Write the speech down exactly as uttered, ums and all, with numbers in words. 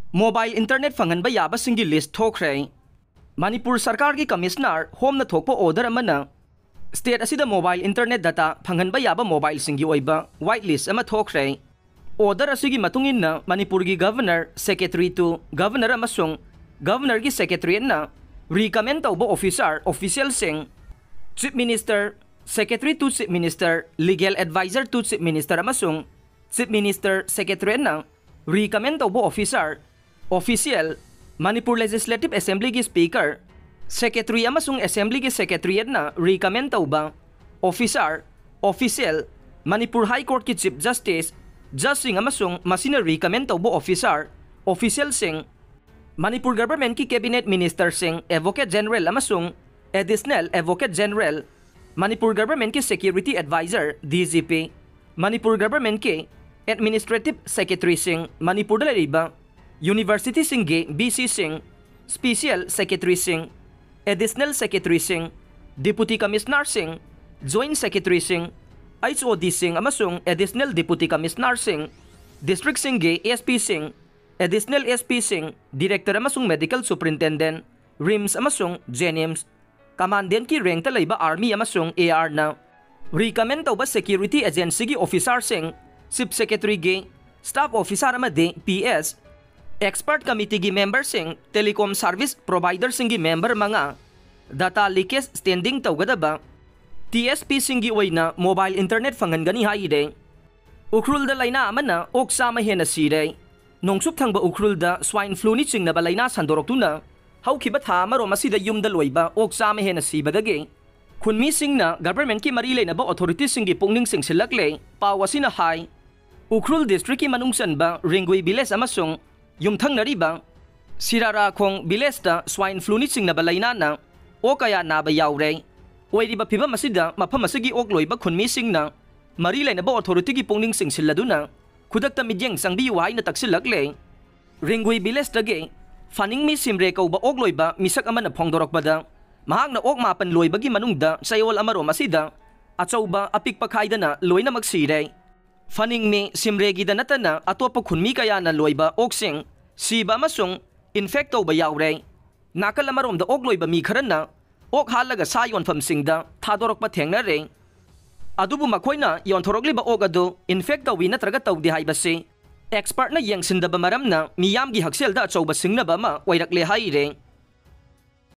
Mobile internet ꯐꯪꯍꯟꯕ ꯌꯥꯕꯁꯤꯡꯒꯤ list ꯊꯣꯛꯈ꯭ꯔꯦ꯫ ꯃꯅꯤꯄꯨꯔ ꯁꯔꯀꯥꯔꯒꯤ Commissioner Homeꯅ ꯊꯣꯛꯄ order ꯑꯃꯅ state ꯑꯁꯤꯗ mobile internet data ꯐꯪꯍꯟꯕ ꯌꯥꯕ mobileꯁꯤꯡꯒꯤ ꯑꯣꯏꯕ white list ꯑꯃ ꯊꯣꯛꯈ꯭ꯔꯦ꯫ Order ꯑꯁꯤꯒꯤ ꯃꯇꯨꯡ ꯏꯟꯅ ꯃꯅꯤꯄꯨꯔꯒꯤ Governor, Secretary to Governor ꯑꯃꯁꯨꯡ Governorꯒꯤ Secretariatꯅ recommend ꯇꯧꯕ officer, officialꯁꯤꯡ, Chief Minister, Secretary to Chief Minister, Legal Advisor to Chief Minister ꯑꯃꯁꯨꯡ Chief Minister Secretariatꯅ recommend ꯇꯧꯕ officer, official, Manipur Legislative Assemblyꯒꯤ Speaker, Secretary ꯑꯃꯁꯨꯡ Assemblyꯒꯤ Secretariatꯅ recommend ꯇꯧꯕ officer, official, Manipur High Courtꯀꯤ Chief Justice, Judgeꯁꯤꯡ ꯑꯃꯁꯨꯡ ꯃꯁꯤꯅ recommend ꯇꯧꯕ officer, officialꯁꯤꯡ, Manipur Governmentꯀꯤ Cabinet Ministerꯁꯤꯡ, Advocate General ꯑꯃꯁꯨꯡ Additional Advocate General, Manipur Governmentꯀꯤ Security Advisor, DGP, Manipur Governmentꯀꯤ Administrative Secretaryꯁꯤꯡ, ꯃꯅꯤꯄꯨꯔꯗ ꯂꯩꯔꯤꯕ universityꯁꯤꯡꯒꯤ VCꯁꯤꯡ, Special Secretaryꯁꯤꯡ, Additional Secretaryꯁꯤꯡ, Deputy Commissionerꯁꯤꯡ, Joint Secretaryꯁꯤꯡ, HODꯁꯤꯡ ꯑꯃꯁꯨꯡ Additional Deputy Commissionerꯁꯤꯡ, districtꯁꯤꯡꯒꯤ SPꯁꯤꯡ, Additional SPꯁꯤꯡ, Director ꯑꯃꯁꯨꯡ Medical Superintendent, RIMS ꯑꯃꯁꯨꯡ JNIMS, Commandantꯀꯤ rankꯇ ꯂꯩꯕ Army ꯑꯃꯁꯨꯡ ARꯅ recommend ꯇꯧꯕ security agencyꯒꯤ officerꯁꯤꯡ, Chief Secretaryꯒꯤ staff officer ꯑꯃꯗꯤ PS, expert committeeꯒꯤ memberꯁꯤꯡ, telecom service providerꯁꯤꯡꯒꯤ member ꯃꯉꯥ, data leakage standing ꯇꯧꯒꯗꯕ TSPꯁꯤꯡꯒꯤ ꯑꯣꯏꯅ mobile internet ꯐꯪꯍꯟꯒꯅꯤ ꯍꯥꯏꯔꯦ꯫ ꯎꯈ꯭ꯔꯨꯜꯗ ꯂꯥꯏꯅꯥ ꯑꯃꯅ ꯑꯣꯛ ꯆꯥꯝꯃ ꯍꯦꯟꯅ ꯁꯤꯔꯦ꯫ ꯅꯣꯡꯆꯨꯞ ꯊꯪꯕ ꯎꯈ꯭ꯔꯨꯜꯗ swine fluꯅ ꯆꯤꯡꯅꯕ ꯂꯥꯏꯅꯥ ꯁꯟꯗꯣꯔꯛꯇꯨꯅ ꯍꯧꯈꯤꯕ ꯊꯥ ꯑꯃꯔꯣꯝ ꯑꯁꯤꯗ ꯌꯨꯝꯗ ꯂꯣꯏꯕ ꯑꯣꯛ ꯆꯥꯝꯃ ꯍꯦꯟꯅ ꯁꯤꯕꯗꯒꯤ ꯈꯨꯟꯃꯤꯁꯤꯡꯅ governmentꯀꯤ ꯃꯔꯤ ꯂꯩꯅꯕ authorityꯁꯤꯡꯒꯤ ꯄꯨꯛꯅꯤꯡ ꯆꯤꯡꯁꯤꯜꯂꯛꯂꯦ꯫ ꯄꯥꯎ ꯑꯁꯤꯅ ꯍꯥꯏ, ꯎꯈ꯭ꯔꯨꯜ districtꯀꯤ ꯃꯅꯨꯡ ꯆꯟꯕ ꯔꯤꯡꯒꯨꯏ village ꯑꯃꯁꯨꯡ ꯌꯨꯝꯊꯪꯅꯔꯤꯕ ꯁꯤꯔꯥꯔꯥꯈꯣꯡ villageꯇ swine fluꯅ ꯆꯤꯡꯅꯕ ꯂꯥꯏꯅꯥꯅ ꯑꯣꯛ ꯀꯌꯥ ꯅꯥꯕ ꯌꯥꯎꯔꯦ꯫ ꯑꯣꯏꯔꯤꯕ ꯐꯤꯚꯝ ꯑꯁꯤꯗ ꯃꯐꯝ ꯑꯁꯤꯒꯤ ꯑꯣꯛ ꯂꯣꯏꯕ ꯈꯨꯟꯃꯤꯁꯤꯡꯅ ꯃꯔꯤ ꯂꯩꯅꯕ authorityꯒꯤ ꯄꯨꯛꯅꯤꯡ ꯆꯤꯡꯁꯤꯜꯂꯗꯨꯅ ꯈꯨꯗꯛꯇ ꯃꯤꯠꯌꯦꯡ ꯆꯪꯕꯤꯌꯨ ꯍꯥꯏꯅ ꯇꯛꯁꯤꯜꯂꯛꯂꯦ꯫ ꯔꯤꯡꯒꯨꯏ villageꯇꯒꯤ ꯐꯥꯅꯤꯡꯃꯤ ꯁꯤꯝꯔꯦ ꯀꯧꯕ ꯑꯣꯛ ꯂꯣꯏꯕ ꯃꯤꯁꯛ ꯑꯃꯅ ꯐꯣꯡꯗꯣꯔꯛꯄꯗ, ꯃꯍꯥꯛꯅ ꯑꯣꯛ ꯃꯥꯄꯟ ꯂꯣꯏꯕꯒꯤ ꯃꯅꯨꯡꯗ ꯆꯌꯣꯜ ꯑꯃꯔꯣꯝ ꯑꯁꯤꯗ ꯑꯆꯧꯕ ꯑꯄꯤꯛꯄ ꯈꯥꯏꯗꯅ ꯂꯣꯏꯅꯃꯛ ꯁꯤꯔꯦ꯫ ꯐꯥꯅꯤꯡꯃꯤ ꯁꯤꯝꯔꯦꯒꯤꯗ ꯅꯠꯇꯅ ꯑꯇꯣꯞꯄ ꯈꯨꯟꯃꯤ ꯀꯌꯥꯅ ꯂꯣꯏꯕ ꯑꯣꯛꯁꯤꯡ ꯁꯤꯕ ꯑꯃꯁꯨꯡ ꯏꯟꯐꯦꯛ ꯇꯧꯕ ꯌꯥꯎꯔꯦ꯫ ꯅꯥꯀꯜ ꯑꯃꯔꯣꯝꯗ ꯑꯣꯛ ꯂꯣꯏꯕ ꯃꯤ ꯈꯔꯅ ꯑꯣꯛ ꯍꯥꯠꯂꯒ ꯁꯥ ꯌꯣꯟꯐꯝꯁꯤꯡꯗ ꯊꯥꯗꯣꯔꯛꯄ ꯊꯦꯡꯅꯔꯦ꯫ ꯑꯗꯨꯕꯨ ꯃꯈꯣꯏꯅ ꯌꯣꯟꯊꯣꯔꯛꯂꯤꯕ ꯑꯣꯛ ꯑꯗꯨ ꯏꯟꯐꯦꯛ ꯇꯧꯏ ꯅꯠꯇ꯭ꯔꯒ ꯇꯧꯗꯦ ꯍꯥꯏꯕꯁꯤ ꯑꯦꯛꯁꯄꯔꯠꯅ ꯌꯦꯡꯁꯤꯟꯗꯕ ꯃꯔꯝꯅ ꯃꯤꯌꯥꯝꯒꯤ ꯍꯛꯁꯦꯜꯗ ꯑꯆꯧꯕ ꯁꯤꯡꯅꯕ ꯑꯃ ꯑꯣꯏꯔꯛꯂꯦ ꯍꯥꯏꯔꯦ꯫